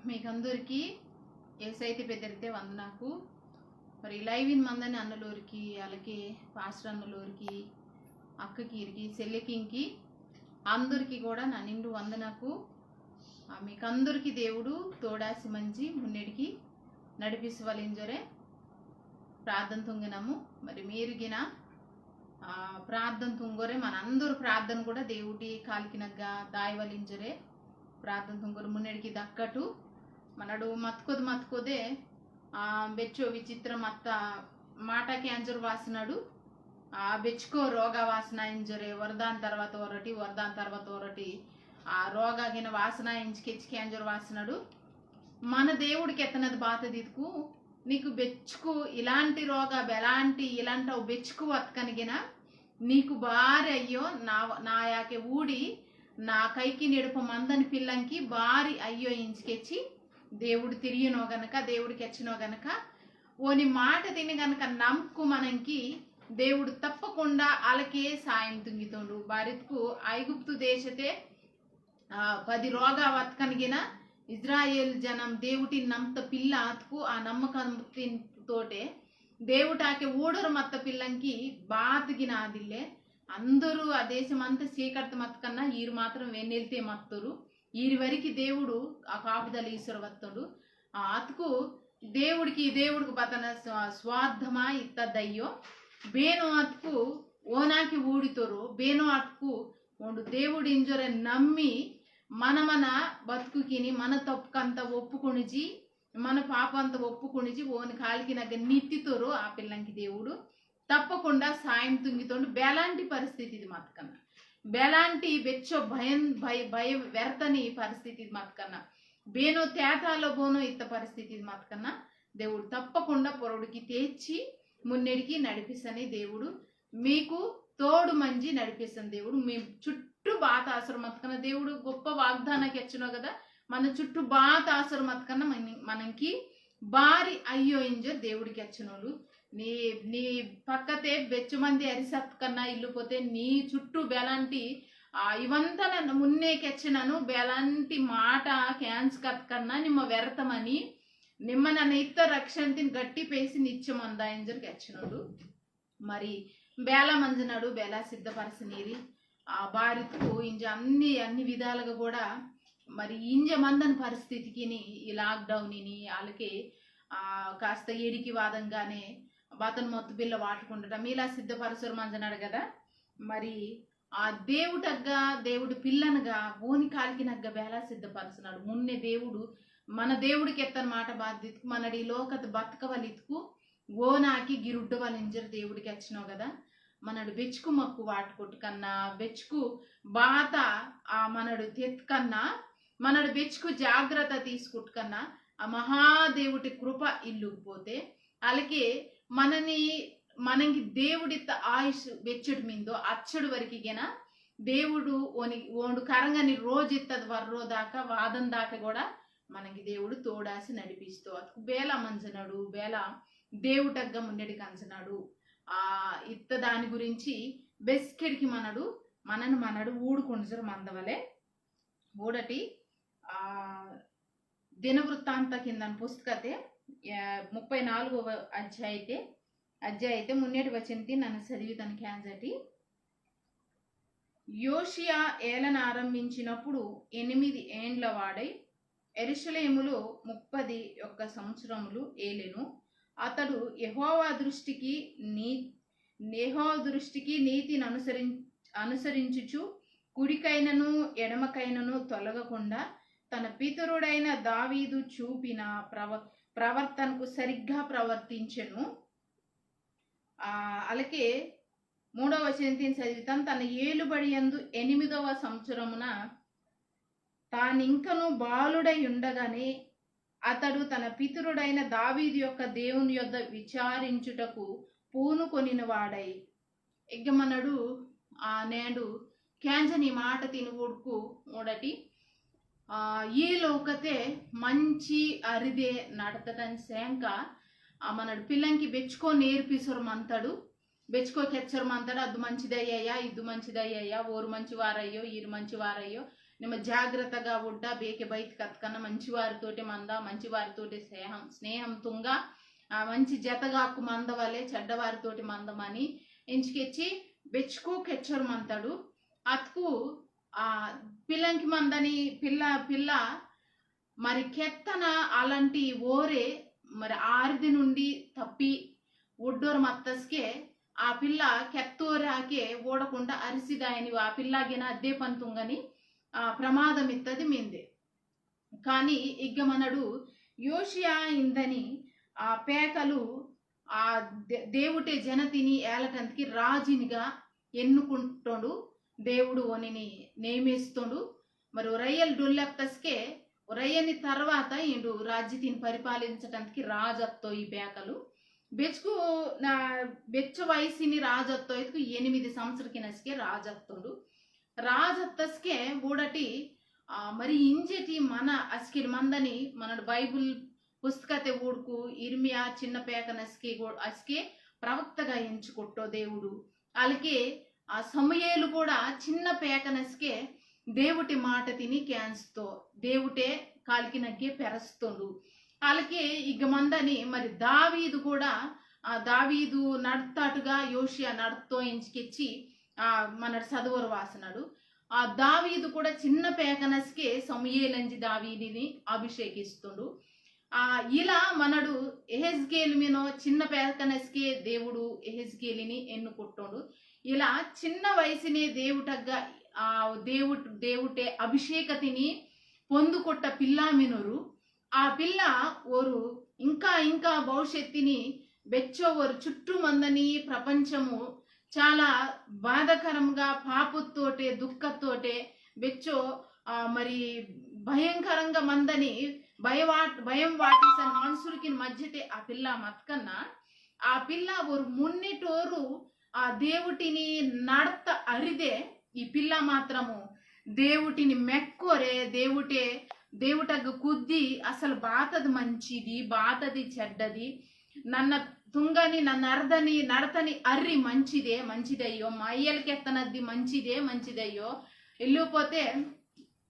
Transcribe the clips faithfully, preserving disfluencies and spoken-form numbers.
మీకందరికీ ఏసైతే పెదిరితే వందనాకు. మరి live in మందని అన్నలోరికి, అలాగే పాస్టర్ అన్నలోరికి, అక్కకి, ఇరికి, సెల్లెకింకి అందరికీ కూడా నా నిండు వందనాకు. ఆ, మీకందరికీ దేవుడు తోడాసి మంచి మున్నెడికి నడిపిసవలింజరే ప్రార్థన తుంగినాము. మరి మీరు గిన, ఆ, ప్రార్థన తుంగోరే, మనందరూ ప్రార్థన కూడా దేవుడి కాలికినగ్గా దాయవలింజరే ప్రార్థన తుంగోరు మున్నెడికి దక్కటు. మనడు మత్తుకోదు మత్తుకోదే, ఆ, బెచ్చో విచిత్ర మత్త మాటకి అంజరు వాసనడు. ఆ, బెచ్చుకో రోగ వాసన ఇంజరే, వరదాని తర్వాత ఒరటి, వరదాని తర్వాత ఒరటి. ఆ రోగాగిన వాసన ఇంచుకెచ్చుకి అంజరు వాసనడు. మన దేవుడికి ఎత్తనది బాత దితుకు, నీకు బెచ్చుకు ఇలాంటి రోగ, ఎలాంటి ఇలాంటి బెచ్చుకు వతకనిగిన నీకు బారి అయ్యో నా, నా యాకే ఊడి నా కైకి నిడప మందని పిల్లంకి బారి అయ్యో ఇంచుకెచ్చి దేవుడు తిరిగినో గనక, దేవుడికి ఎచ్చినో గనక, ఓని మాట తిని గనక నమ్ముకు మనంకి దేవుడు తప్పకుండా అలకే సాయం తుంగితోండు. బారిత్కు ఐగుప్తు దేశతే, ఆ, పది రోగ వత్కనిగిన ఇజ్రాయేల్ జనం దేవుటిని నమ్త పిల్ల అతుకు ఆ నమ్మకం తోటే దేవుటాకే ఊడరు మత్త పిల్లంకి బాతగిన ఆదిల్లే. అందరూ ఆ దేశమంతా చీకటి మత్కన్నా ఈరు మాత్రం వెన్నెలితే మత్తరు. ఈరి వరకు దేవుడు ఆ కాపుదల ఈశ్వర వత్తుడు. ఆ అతుకు దేవుడికి, దేవుడికి బతన స్వ-, స్వార్థమా ఇత్తదయ్యో. బేనో అతుకు ఓనాకి ఊడితోరు, బేనో అతుకు ఓండు దేవుడు ఇంజొరే నమ్మి మన మన బతుకుకిని మన తప్పుకంత ఒప్పుకొనిజి, మన పాపంత ఒప్పుకొనిజి ఓని కాలికినగ్గ నిత్తితోరు ఆ పిల్లంకి దేవుడు తప్పకుండా సాయం తుంగితోండు. బేలాంటి పరిస్థితి ఇది మతకన్నా, బేలాంటి బెచ్చో భయం, భయ, భయ వెరతని పరిస్థితి ఇది మతకన్నా, బేనో తేటాలో బోనో ఇత్త పరిస్థితి ఇది మతకన్నా దేవుడు తప్పకుండా పొరడికి తేచి మున్నెడికి నడిపిస్తని దేవుడు మీకు తోడు మంజి నడిపిస్తని దేవుడు. మీ చుట్టూ బాత ఆసరు మతకన్నా దేవుడు గొప్ప వాగ్దానకి ఎచ్చినో కదా, మన చుట్టూ బాత ఆసరు మతకన్నా మన-, మనకి బారి అయ్యో ఇంజర్ దేవుడికి ఎచ్చినోడు. నీ, నీ పక్కతే బెచ్చు మంది అరిసత్కన్నా ఇల్లుపోతే నీ చుట్టూ బేలాంటి, ఆ, ఇవంతా నన్ను మున్నే కెచ్చినను బేలాంటి మాట క్యాన్స్ కత్కన్నా నిమ్మ వెరతమని నిమ్మ నన్న ఇత్త రక్షణతిని గట్టి పేసి నిత్యమందా ఇంజర్ కెచ్చినోడు. మరి బేల మంజనడు, బేల సిద్ధపరచనీరి. ఆ, బారిత్కు ఇంజ అన్ని, అన్ని విధాలుగా కూడా మరి ఇంజ మందని పరిస్థితికి ఈ lockdown ఇని వాళ్ళకి, ఆ, కాస్త ఏడికి వాదంగానే బాతను మొత్తం బిల్ల వాటుకుండటం ఇలా సిద్ధపరచరు మంజనాడు కదా. మరి ఆ దేవుటగ్గా, దేవుడు పిల్లనగా ఓని కాలికినగ్గా బేలా సిద్ధపరచున్నాడు. మున్నే దేవుడు, మన దేవుడికి ఎత్తని మాట బాధ్యతకు మనడి లోకత బతకవలితుకు ఓనాకి గిరుడ్డవలింజరు దేవుడికి వచ్చినావు కదా. మనడు బెచ్చుకు మక్కు వాటుకొట్టు కన్నా, బెచ్చుకు బాత ఆ మనడు తెత్కన్నా, మనడు బెచ్చుకు జాగ్రత్త తీసుకుంటు కన్నా, ఆ మహాదేవుడి కృప ఇల్లుకుపోతే, అలాగే మనని, మనకి దేవుడిత్త ఆయుష్ బెచ్చడు మిందో అచ్చడు వరకిగేనా దేవుడు ఓని, ఓండు కరంగని రోజు ఇత్తది వర్రో దాకా, వాదం దాకా కూడా మనకి దేవుడు తోడాసి నడిపిస్తూ, అతుకు బేల మంజనడు, బేల దేవుటగ్గ మున్నెడికి అంజనడు. ఆ ఇత్త దాని గురించి బెస్కెడికి మనడు, మనను మనడు ఊడుకొంజరు మందవలే. ఊడటి, ఆ, దినవృత్తాంత కిందన పుస్తకతే, ఆ, ముప్పై నాలుగవ అధ్యాయతే, అధ్యాయతే మున్నేటి వచనతి నన్ను చదివి తన క్యాంజటి. యోషియా ఏలనారంభించినప్పుడు ఎనిమిది ఏండ్ల వాడై, యెరూషలేములో ముప్పది ఒక్క సంవత్సరములు ఏలెను. అతడు యెహోవా దృష్టికి నీ-, యెహోవా దృష్టికి నీతిని అనుసరిం-, అనుసరించుచు, కుడికైనను ఎడమకైనను తొలగకుండా, తన పితరుడైన దావీదు చూపిన ప్రవ-, ప్రవర్తనకు సరిగ్గా ప్రవర్తించెను. ఆ, అలాగే మూడవ వచనం తిని చదివితాను. తన ఏలుబడి యందు ఎనిమిదవ సంవత్సరమున తానింకను బాలుడై ఉండగానే అతడు తన పితరుడైన దావీదు యొక్క దేవుని యొద్ద విచారించుటకు పూనుకొనిన వాడై, ఎగ్గమనడు ఆ నేడు క్యాంజని మాట తిని ఊడుకు ఊడటి, ఆ, ఈ లోకతే మంచి అరిదే నడతటం సేంక, ఆ, మనడు పిల్లంకి బెచ్చుకో నేర్పిసరు మంతడు, బెచ్చుకో కెచ్చరు మంతడు, అద్దు మంచిదయ్యయ్యా, ఇద్దు మంచిదయ్యయ్యా, ఓరు మంచి వారయ్యో, ఈరు మంచి వారయ్యో, నిమ్మ జాగ్రత్తగా ఉడ్డ, బేకె బయటికి అత్కన్న మంచి వారితోటే మంద, మంచి వారితోటే స్నేహం, స్నేహం తుంగ, ఆ, మంచి జతగాకు మందవలే, చెడ్డవారితోటి మందమని, ఇంచుకెచ్చి బెచ్చుకో కెచ్చోరు మంతాడు. అత్కు, ఆ, పిల్లంకి మందని, పిల్ల, పిల్ల, మరి కెత్తన అలాంటి ఓరే, మరి ఆరిది నుండి తప్పి ఒడ్డోరు మత్తస్కే, ఆ పిల్ల కెత్తోరాకే ఓడకుండా అరిసిదాయని ఆ పిల్లగిన అద్దే పంతుంగని, ఆ, ప్రమాదం ఇత్తది మిందే. కానీ ఇగ్గ మనడు యోషియా ఇందని ఆ పేకలు ఆ దే-, దేవుటే జనతిని ఏలటంతకి రాజునిగా ఎన్నుకుంటోండు, దేవుడు ఓనిని నియమిస్తోండు. మరి ఒరయ్యలు డొల్లెత్తస్కే ఒరయ్యని తర్వాత ఈండు రాజ్యతిని పరిపాలించటంతకి రాజత్తో ఈ పేకలు. బెచ్చుకు నా బెచ్చ వయసిని రాజత్తో ఇదికు ఎనిమిది సంవత్సరకి నసికే రాజత్తోండు. రాజత్తస్కే ఊడటి, ఆ, మరి ఇంజెటి మన అస్కిడి మందని మనడు బైబిల్ పుస్తకతే ఊడుకు ఇర్మియా చిన్న పేకనస్కే గో-, అస్కే ప్రవక్తగా ఎంచుకొట్టో దేవుడు. అలాగే ఆ సమూయేలు కూడా చిన్న పేకనస్కే దేవుటి మాటతిని కేంజ్తో, దేవుటే కాలికినగ్గే పెరస్తోండు. అలాగే ఇగ్గ మందని మరి దావీదు కూడా, ఆ దావీదు నడతాటుగా యోషియా నడతో ఇంచుకెచ్చి, ఆ, మనడు చదువురు వాసనడు. ఆ దావీదు కూడా చిన్న పేకనస్కే సమూయేలంజి దావీదిని అభిషేకిస్తుండు. ఆ, ఇలా మనడు ఎహెజ్కేలు మినో చిన్న పేకనస్కే దేవుడు ఎహెజ్కేలిని ఎన్నుకొట్టోండు. ఇలా చిన్న వయసునే దేవుటగ్గ, ఆ, దేవుట్-, దేవుటే అభిషేకతిని పొందుకొట్ట పిల్ల మినోరు. ఆ పిల్ల ఓరు ఇంకా ఇంకా భవిష్యత్తుని బెచ్చో ఓరు చుట్టూ మందని ప్రపంచము చాలా బాధాకరంగా పాపతోటే, దుఃఖతోటే, బెచ్చో, ఆ, మరి భయంకరంగా మందని భయవా-, భయం వాటిసని మనుషులకి మధ్యతే ఆ పిల్ల మత్కన్నా, ఆ పిల్ల ఓరు మున్నిటోరు ఆ దేవుటిని నడత అరిదే ఈ పిల్ల మాత్రము దేవుటిని మెక్కోరే, దేవుటే, దేవుటగ్గ కుద్ది అసలు బాతది మంచిది, బాతది చెడ్డది, నన్న తుంగని, నన్న అర్దని, నడతని అర్రి మంచిదే, మంచిదయ్యో, మా అయ్యలకి ఎత్తనద్ది మంచిదే, మంచిదయ్యో, ఇల్లుపోతే,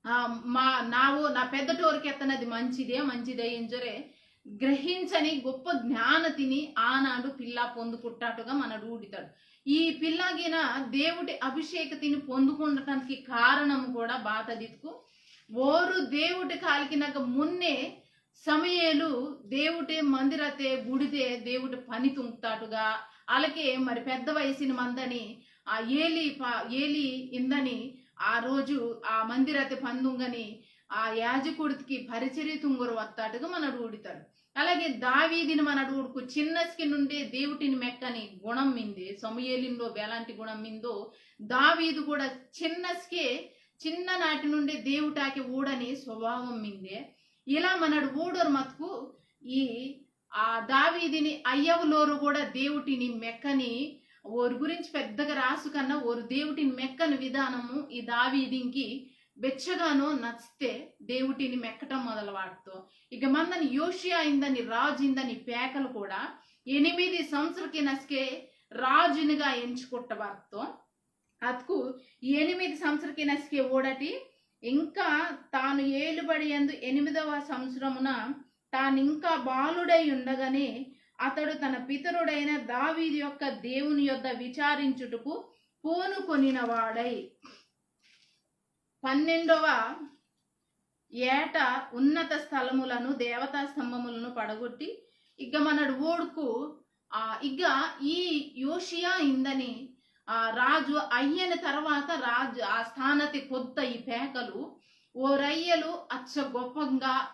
ఆ, మా, నావు, నా పెద్దటోరికి ఎత్తనది మంచిదే, మంచిదే ఇంజొరే గ్రహించని గొప్ప జ్ఞానతిని ఆనాడు పిల్ల పొందుకుట్టాటుగా మనడు ఊడితాడు. ఈ పిల్లగిన దేవుటి అభిషేకతిని పొందుకుండటానికి కారణం కూడా బాతదిత్కు ఓరు దేవుటి కాలికినక మున్నే సమూయేలు దేవుటే మందిరతే గుడిదే దేవుటే పని తుంగ్తాటుగా, అలాగే మరి పెద్ద వయసిని మందని ఆ ఏలీ ప-, ఏలీ ఇందని ఆ రోజు ఆ మందిరతే పని తుంగని ఆ యాజకుడికి పరిచర్య తుంగోరు వత్తాటుగా మనడు ఊడితాడు. అలాగే దావీదిని మనడు ఊడుకు చిన్నస్కి నుండే దేవుటిని మెక్కని గుణం మిందే, సమూయేలిలో ఎలాంటి గుణం మిందో దావీదు కూడా చిన్నస్కే, చిన్ననాటి నుండే దేవుటాకి ఊడని స్వభావం మిందే. ఇలా మనడు ఊడోరు మతుకు ఈ ఆ దావీదిని అయ్యవులోరు కూడా దేవుటిని మెక్కని, ఓరి గురించి పెద్దగా రాసు కన్నా ఓరు దేవుటిని మెక్కని విధానము ఈ దావీదింకి బెచ్చగానో నచ్చితే దేవుటిని మెక్కటం మొదలు వాడుతో. ఇక మందని యోషియా ఇందని రాజు ఇందని పేకలు కూడా ఎనిమిది సంవత్సరకి నసికే రాజునిగా ఎంచుకుట్టబడుతో. అతుకు ఎనిమిది సంవత్సరకి నసికే ఓడటి, ఇంకా తాను ఏలుబడి యందు ఎనిమిదవ సంవత్సరమున తానింకా బాలుడై ఉండగానే అతడు తన పితరుడైన దావీదు యొక్క దేవుని యొద్ద విచారించుటకు పూనుకొనిన వాడై, పన్నెండవ ఏట ఉన్నత స్థలములను, దేవతా స్తంభములను పడగొట్టి, ఇగ్గ మనడు ఓడుకు, ఆ, ఇగ్గ ఈ యోషియా ఇందని, ఆ, రాజు అయ్యని తర్వాత రాజు ఆ స్థానతి కొత్త ఈ పేకలు ఓ రయ్యలు అచ్చ గొప్పంగా,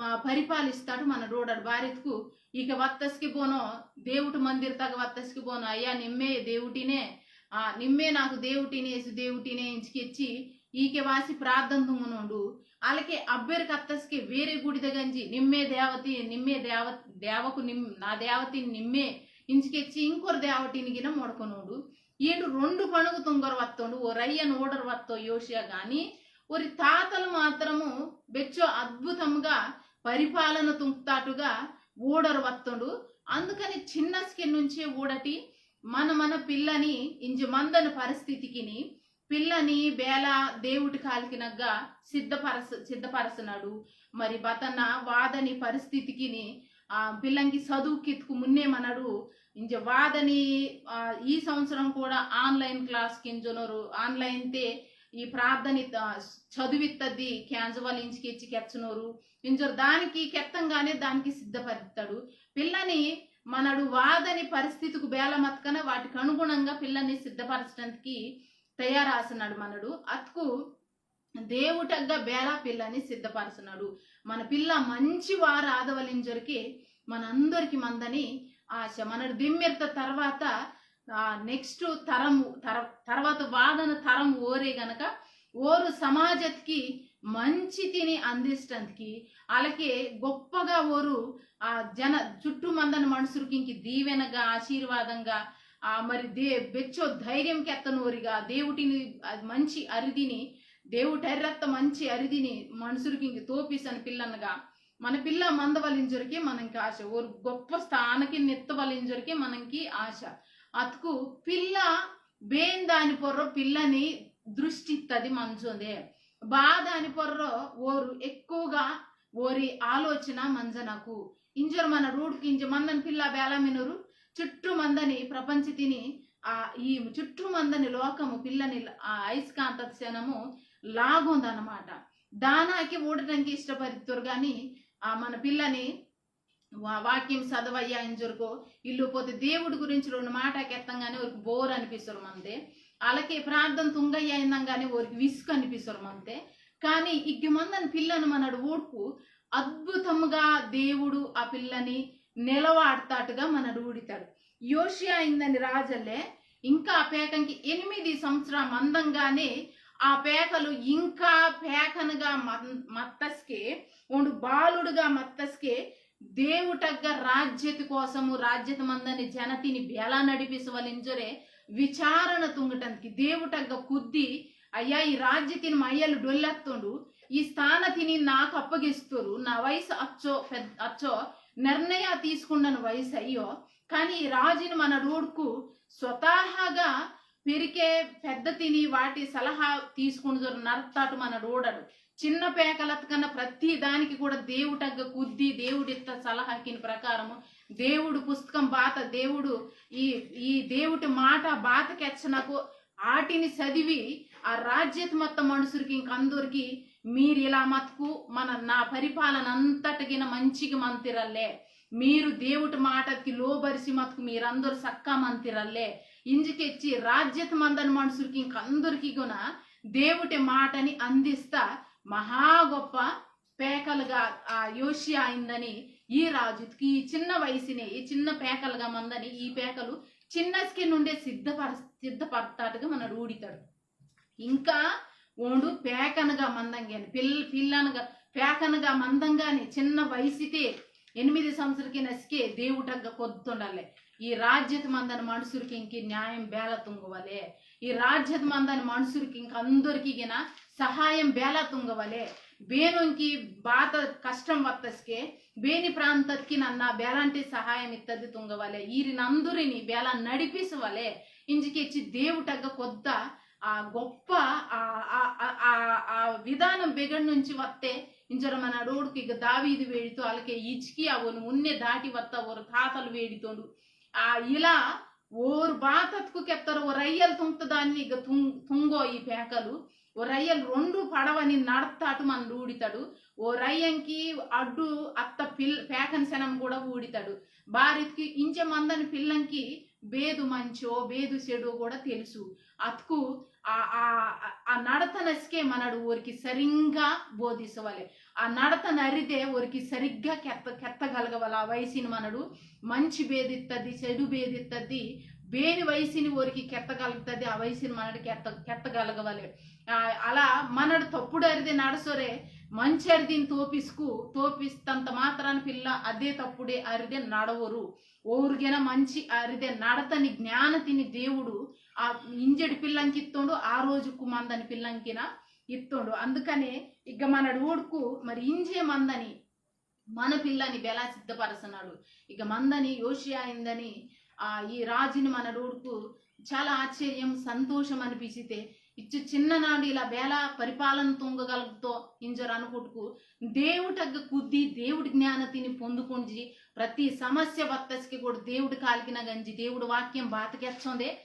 ఆ, పరిపాలిస్తాడు మనడు ఊడడు బారిత్కు. ఇక వత్తస్కి పోనో, దేవుటి మందిరతగ వత్తస్కి పోనో, అయ్యా నిమ్మే దేవుటినే, ఆ, నిమ్మే నాకు దేవుటినే, యేసు దేవుటినే ఇంచుకెచ్చి ఈకే వాసి ప్రార్థన తుంగనోండు. అలాగే అబ్బేరు కత్తస్కే వేరే గుడిద గంజి నిమ్మే దేవతి, నిమ్మే దేవ-, దేవకు నిమ్-, నా దేవతి నిమ్మే ఇంచుకెచ్చి ఇంకొరు దేవటిని గిన మొడకనోండు. ఈడు రెండు పణుగు తుంగరు వత్తోండు, ఓ రయ్యను ఓడరు వత్తో యోషియా గాని, ఓరి తాతలు మాత్రము బెచ్చో అద్భుతంగా పరిపాలన తుంక్తాటుగా ఓడరు వత్తోండు. అందుకని చిన్నస్కి నుంచే ఊడటి మన మన పిల్లని ఇంజు మందన పరిస్థితికిని పిల్లని బేల దేవుటి కాలికినగ్గ సిద్ధపరస సిద్ధపరసనడు. మరి బతన వాదని పరిస్థితికిని ఆ పిల్లంకి చదువుకిత్తుకు మున్నే మనడు. ఇంజ వాదని ఆ, ఈ సంవత్సరం కూడా ఆన్లైన్ క్లాస్ కింజనోరు, ఆన్లైన్ తే ఈ ప్రార్థన ఆ, చదువిత్తది క్యాంజవల్ ఇంచి కెచ్చి కెచ్చనోరు. ఇంజోరు దానికి కెత్తంగానే దానికి సిద్ధపరుస్తాడు. పిల్లని మనడు వాదని పరిస్థితికి బేల మత్కన వాటికి అనుగుణంగా పిల్లని సిద్ధపరచడానికి తయారాసినాడు మనడు. అతుకు దేవుటగ్గ బేల పిల్లని సిద్ధపరచున్నాడు. మన పిల్ల మంచి వారు ఆదవలింజరికి మనందరికి మందని ఆశ. మనడు దిమ్మెర్త తర్వాత ఆ, నెక్స్ట్ తరం తర తర్వాత వాదన తరం ఓరే గనక ఓరు సమాజత్కి మంచి తిని అందిస్టందుకి అలాగే గొప్పగా ఓరు ఆ జన చుట్టూ మందని మనుషులకి ఇంక దీవెనగా ఆశీర్వాదంగా ఆ మరి దే బెచ్చో ధైర్యం కెత్తనోరిగా దేవుటిని ఆ మంచి అరిదిని దేవుటెర్రత్త మంచి అరిదిని మనుషులకి ఇంక తోపిసని పిల్లనగా మన పిల్ల మందవలింజరికి మనంకి ఆశ. ఓరు గొప్ప స్థానకి నెత్తవలింజరికి మనంకి ఆశ. అతుకు పిల్ల బేన్ దాని పొర్రో పిల్లని దృష్టి ఇత్తది మంచోందే. బా దాని పొర్రో ఓరు ఎక్కువగా ఓరి ఆలోచన మంజనకు. ఇంజర్ మన రూడ్కి ఇంజ మందని పిల్ల బేల మినురు చుట్టూ మందని ప్రపంచ తిని ఆ ఈ చుట్టూ మందని లోకము పిల్లని ఆ అయస్కాంత క్షణము లాగొందన్నమాట. దానాకి ఊడటానికి ఇష్టపడుతారు కానీ ఆ మన పిల్లని వా వాక్యం చదవయ్యా ఇంజురుకో ఇల్లు పోతే దేవుడి గురించి రెండు మాట కెత్తంగానే ఓరికి బోర్ అనిపిస్తారు మంతే. అలాగే ప్రార్థన తుంగయ్యా ఇందంగానే ఓరికి విసుగు అనిపిస్తారు మంతే. కానీ ఇగ్గి మందని పిల్లను మనడు ఊడ్కు అద్భుతముగా దేవుడు ఆ పిల్లని నిలవాడతాటుగా మనడు ఊడితాడు. యోషియా ఇందని రాజల్లే ఇంకా ఆ పేకంకి ఎనిమిది సంవత్సర మందంగానే ఆ పేకలు ఇంకా పేకనుగా మన్- మత్తస్కే ఉండు బాలుడుగా మత్తస్కే దేవుటగ్గ రాజ్యత కోసము రాజ్యత మందని జనతిని బేలా నడిపిసవలింజరే విచారణ తుంగటందుకి దేవుటగ్గ కుద్ది అయ్యా ఈ రాజ్యతిని మయ్యలు డొల్లత్తుండు ఈ స్థానతిని నాకు అప్పగిస్తురు నా వయసు అచ్చో పెద్ద అచ్చో నిర్ణయ తీసుకుండని వయసు అయ్యో. కానీ ఈ రాజుని మనడు ఊడుకు స్వతహాగా పెరికే పెద్ద తిని వాటి సలహా తీసుకుండు నడతాటు మనడు ఊడడు. చిన్న పేకలత్ కన్నా ప్రతి దానికి కూడా దేవుటగ్గ కుద్ది దేవుడిత్త సలహాకిన ప్రకారము దేవుడు పుస్తకం బాత దేవుడు ఈ ఈ దేవుటి మాట బాత కెచ్చనకు ఆటిని చదివి ఆ రాజ్యత మొత్తం మనుషులకి ఇంకందరికి మీరు ఇలా మతుకు మన నా పరిపాలన అంతటగిన మంచిగా మంతిరల్లే మీరు దేవుటి మాటకి లోబరిసి మతుకు మీరందరూ సక్కా మంతిరల్లే ఇంజికెచ్చి రాజ్యత మందని మనుషులకి ఇంకందరికి కూడా దేవుటి మాటని అందిస్తా మహా గొప్ప పేకలుగా ఆ యోషియా అయిందని ఈ రాజుకి ఈ చిన్న వయసునే ఈ చిన్న పేకలుగా మందని ఈ పేకలు చిన్నస్కి నుండే సిద్ధపర సిద్ధపడతాటుగా మనడు ఊడితాడు. ఇంకా ఓండు పేకనగా మందంగాని పిల్ పిల్లనగా పేకనగా మందంగాని చిన్న వయసుతే ఎనిమిది సంవత్సరకి నసికే దేవుటగ్గ కొద్దుండాలి. ఈ రాజ్యత మందని మనుషులకి ఇంక న్యాయం బేల తుంగవలే. ఈ రాజ్యత మందని మనుషులకి ఇంక అందరికి గిన సహాయం బేల తుంగవలే. బేనొంకి బాత కష్టం వత్తస్కే బేని ప్రాంతత్కి నన్న బేలాంటి సహాయం ఇత్తది తుంగవలే. ఈరినందురిని బేల నడిపిసవలే. ఇంజికెచ్చి దేవుటగ్గ కొద్ద ఆ గొప్ప ఆ ఆ ఆ ఆ ఆ విధానం బెగడ్ నుంచి వత్తే ఇంజర మన అడోడుకు ఇక దావీదు వేడితో అలాగే ఇచ్కి అవను మున్నే దాటి వత్త ఓరు తాతలు వేడితోండు. ఆ ఇలా ఓరు బాతత్కు కెత్తరు ఓ రయ్యలు తుంగ్తదాన్ని ఇక తుం తుంగో ఈ పేకలు. ఓ రయ్యలు రెండు పడవని నడతాటు మన ఊడితాడు. ఓ రయ్యంకి అడ్డు అత్త పిల్ పేకన్ శనం కూడా ఊడితాడు. బారిత్కి ఇంచె మందని పిల్లంకి బేదు మంచో బేదు చెడో కూడా తెలుసు. అతుకు ఆ ఆ ఆ నడతనస్కే మనడు ఓరికి సరింగా బోధిసవలే. ఆ నడతన అరిదే ఓరికి సరిగ్గా కెత్త కెత్తగలగవల ఆ వయసుని మనడు మంచి బేదిత్తది చెడు బేదిత్తది బేని వయసుని ఓరికి కెత్తగలుగుతది ఆ వయసుని మనడు కెత్త కెత్తగలగవలే. ఆ, అలా మనడు తప్పుడు అరిదే నడసొరే మంచి అరిదిని తోపిస్కు తోపిస్తంత మాత్రాన పిల్ల అదే తప్పుడే అరిదే నడవరు. ఓరుగెన మంచి అరిదే నడతని జ్ఞానతిని దేవుడు ఆ ఇంజడి పిల్లంకి ఇత్తోండు ఆ రోజుకు మందని పిల్లంకిన ఇత్తోండు. అందుకనే ఇక మనడు ఊడుకు మరి ఇంజే మందని మన పిల్లని బెలా సిద్ధపరసనాడు. ఇక మందని యోషియా ఇందని ఆ ఈ రాజుని మనడు ఊడుకు చాలా ఆశ్చర్యం సంతోషం అనిపిస్తే ఇచ్చు చిన్ననాడు ఇలా బేలా పరిపాలన తుంగగలుగుతో ఇంజోరు అనుకుట్టుకు, దేవుటగ్గ కుద్ది దేవుడి జ్ఞానతిని పొందుకుంజి, ప్రతి సమస్య వత్తస్కి కూడా దేవుడి కాలికిన గంజి దేవుడు వాక్యం బాతకెచ్చోందే.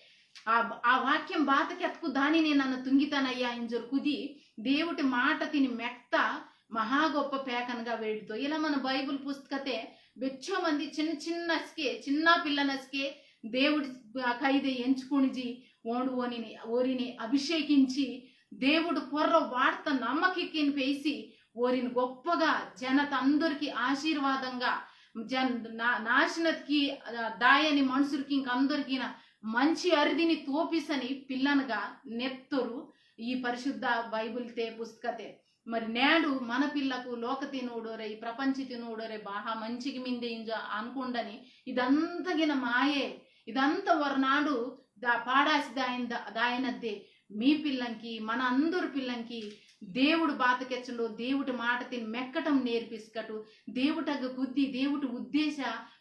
ఆ ఆ వాక్యం బాతకెత్తుకు దానిని నన్ను తుంగితానయ్యా ఇంజోరు కుది దేవుడి మాటతిని మెక్త మహా గొప్ప పేకనగా వేడుతో. ఇలా మన బైబిల్ పుస్తకతే బెచ్చో మంది చిన్న చిన్నస్కే, చిన్న పిల్లనస్కే దేవుడి, ఆ, కైదే ఎంచుకునిజి ఓండు ఓనిని, ఓరిని అభిషేకించి దేవుడు పొర్ర వార్త నమ్మకికిని పేసి ఓరిని గొప్పగా జనత అందరికి ఆశీర్వాదంగా జన్-, నా-, నాశనత్కి, ఆ, దాయని మనుషులకి ఇంక అందరికిన మంచి అరిదిని తోపిసని పిల్లనగా నెత్తరు ఈ పరిశుద్ధ బైబిల్తే పుస్తకతే. మరి నేడు మన పిల్లకు లోకతిని ఊడోరే, ఈ ప్రపంచతిని ఊడోరే బాగా మంచిగా మిందే ఇంజ అనుకుండని ఇదంతగిన మాయే. ఇదంతా వరనాడు దా-, పాడాసి దాయన ద-, దాయనద్దే. మీ పిల్లంకి, మన అందరు పిల్లంకి దేవుడు బాతకెచ్చండో దేవుడి మాటతిని మెక్కటం నేర్పిస్కటు, దేవుటగ్గ కుద్ది దేవుడి ఉద్దేశ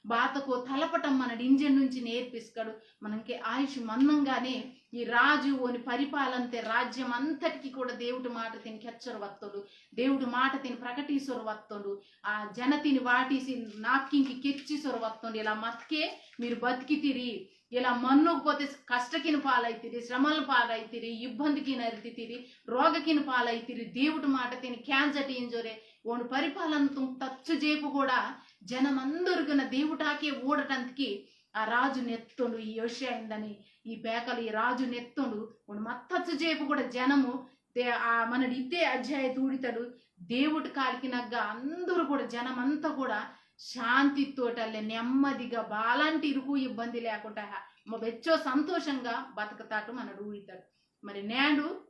బాతకో తలపటం మనడి ఇంజ నుంచి నేర్పిస్కడు. మనకి ఆయుష్ మందంగానే ఈ రాజు ఓని పరిపాలనతే రాజ్యం అంతటికి కూడా దేవుడి మాటతిని కెచ్చరు వత్తడు, దేవుడి మాటతిని ప్రకటిసరు వత్తడు, ఆ జనతిని వాటిసి నాకింకి కెచ్చిసరు వత్తడు. ఇలా మత్కే మీరు బతికితిరి, ఇలా మన్నుకు పోతే కష్టకిన పాలైతిరి, శ్రమల పాలైతిరి, ఇబ్బందికిన అరితితిరి, రోగకిన పాలైతిరి, దేవుడి మాటతిని క్యాంజటి ఇంజోరే ఓని పరిపాలన తుం-, తచ్చు జేపు కూడా జనమందరుగిన దేవుటాకే ఊడటంతకి ఆ రాజు నెత్తొండు. ఈ యోషియా ఇందని ఈ పేకలు ఈ రాజు నెత్తొండు. ఓండు మత్తచ్చు జేపు కూడా జనము దే-, ఆ మనడు ఇద్దే అధ్యాయ తూడితడు. దేవుడు కాలికినగ్గ అందరూ కూడా జనమంతా కూడా శాంతితోటల్లే నెమ్మదిగా బాలాంటి ఇరుకు ఇబ్బంది లేకుండా హ-, మ-, బెచ్చో సంతోషంగా బతకతాటు మనడు ఊడితాడు. మరి నేడు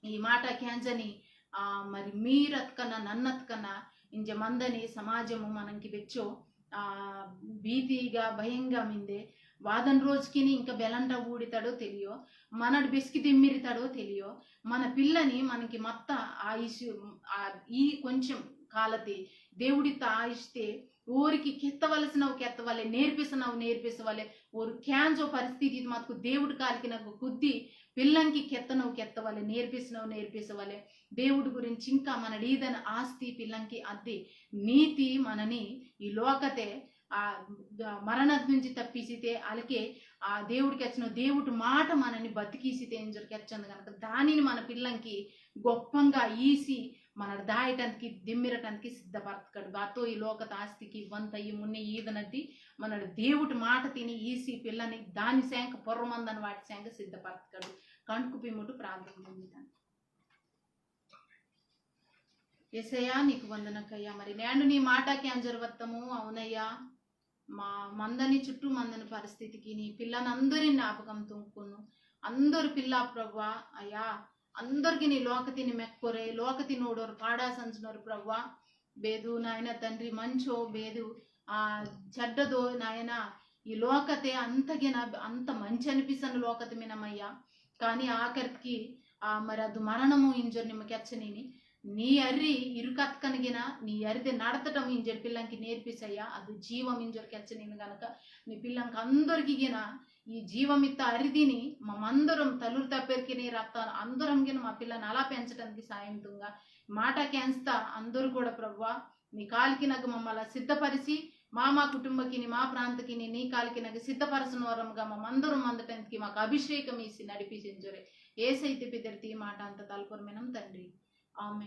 ఈ మాట కేంజని, ఆ, మరి మీరత్కన నన్నత్కన ఇంజ మందని సమాజము మనంకి బెచ్చో, ఆ, భీతిగా భయంగా మిందే. వాదన రోజుకిని ఇంకా బెలంట ఊడితాడో తెలియో, మనడు బెసికి దిమ్మిరితాడో తెలియో, మన పిల్లని మనకి మత్త ఆయుష్, ఆ, ఈ కొంచెం కాలతే దేవుడిత్త ఆయుష్తే ఓరికి కెత్తవలసినవు కెత్తవలే, నేర్పిసినవు నేర్పిసవలే. ఓరు కేంజో పరిస్థితి ఇది మతుకు దేవుడు కాలికినగ్గ కుద్ది పిల్లంకి కెత్తనవు కెత్తవలే, నేర్పిసినవు నేర్పిసవలే. దేవుడి గురించి ఇంకా మనడు ఈదని ఆస్తి పిల్లంకి అద్ది. నీతి మనని ఈ లోకతే ఆ ద-, మరణం నుంచి తప్పిసితే అలకే ఆ దేవుడికి వచ్చిన దేవుడి మాట మనని బతికిసితే ఇంజోరు కెచ్చంది కనుక దానిని మన పిల్లంకి గొప్పంగా ఈసి మనడు దాయటానికి దిమ్మిరటానికి సిద్ధపరచకడు. బాతో ఈ లోకత ఆస్తికి ఇవ్వంత ఈ మున్నే ఈదనద్ది మనడు దేవుడి మాటతిని ఈసి పిల్లని దాని శాంక పొర్రమందని వాటి శాంక సిద్ధపరచకడు. కణుకు పిమ్ముటు ప్రార్థన పొందుతాను. యేసయ్యా, నీకు వందనకయ్యా. మరి నేను నీ మాట కేంజరు వత్తము. అవునయ్యా, మా మందని చుట్టూ మందని పరిస్థితికి నీ పిల్లనందరి జ్ఞాపకం తుంకును. అందరు పిల్ల ప్రభువా, అయ్యా, అందరికి నీ లోకతిని మెక్కొరే, లోకతి నోడోరు పాడా సంచునోరు ప్రభువా. బేదు నాయన తండ్రి మంచో, బేదు ఆ చెడ్డదో నాయన. ఈ లోకతే అంతగిన అంత మంచి అనిపిస్తున్న లోకత మినమయ్యా. కానీ ఆఖరికి ఆ మరి అది మరణము ఇంజోరు నిమ్మ కెచ్చనిని. నీ అర్రి ఇరుకత్కనిగిన నీ అరిది నడతటం ఇంజోరు పిల్లంకి నేర్పిసయ్యా. అది జీవం ఇంజోరు కెచ్చనిని గనక నీ పిల్లంకి అందరికిగిన ఈ జీవమిత్త అరిదిని మమందరం తలురు తప్పెరికిని రక్త అందరం గిన మా పిల్లని అలా పెంచడానికి సాయం తుంగా. మాట కేంజ్తా అందరూ కూడా ప్రభువా నీ కాలికినగ్గ మమ్మల సిద్ధపరిచి మా మా కుటుంబకిని మా ప్రాంతకిని నీ కాలికినగ్గ సిద్ధపరచనోరంగా మమందరం మందటానికి మాకు అభిషేకం ఇసి నడిపించరే. ఏసైతే పిదరితి ఈ మాట అంత తలపొరమినం తండ్రి. ఆమె.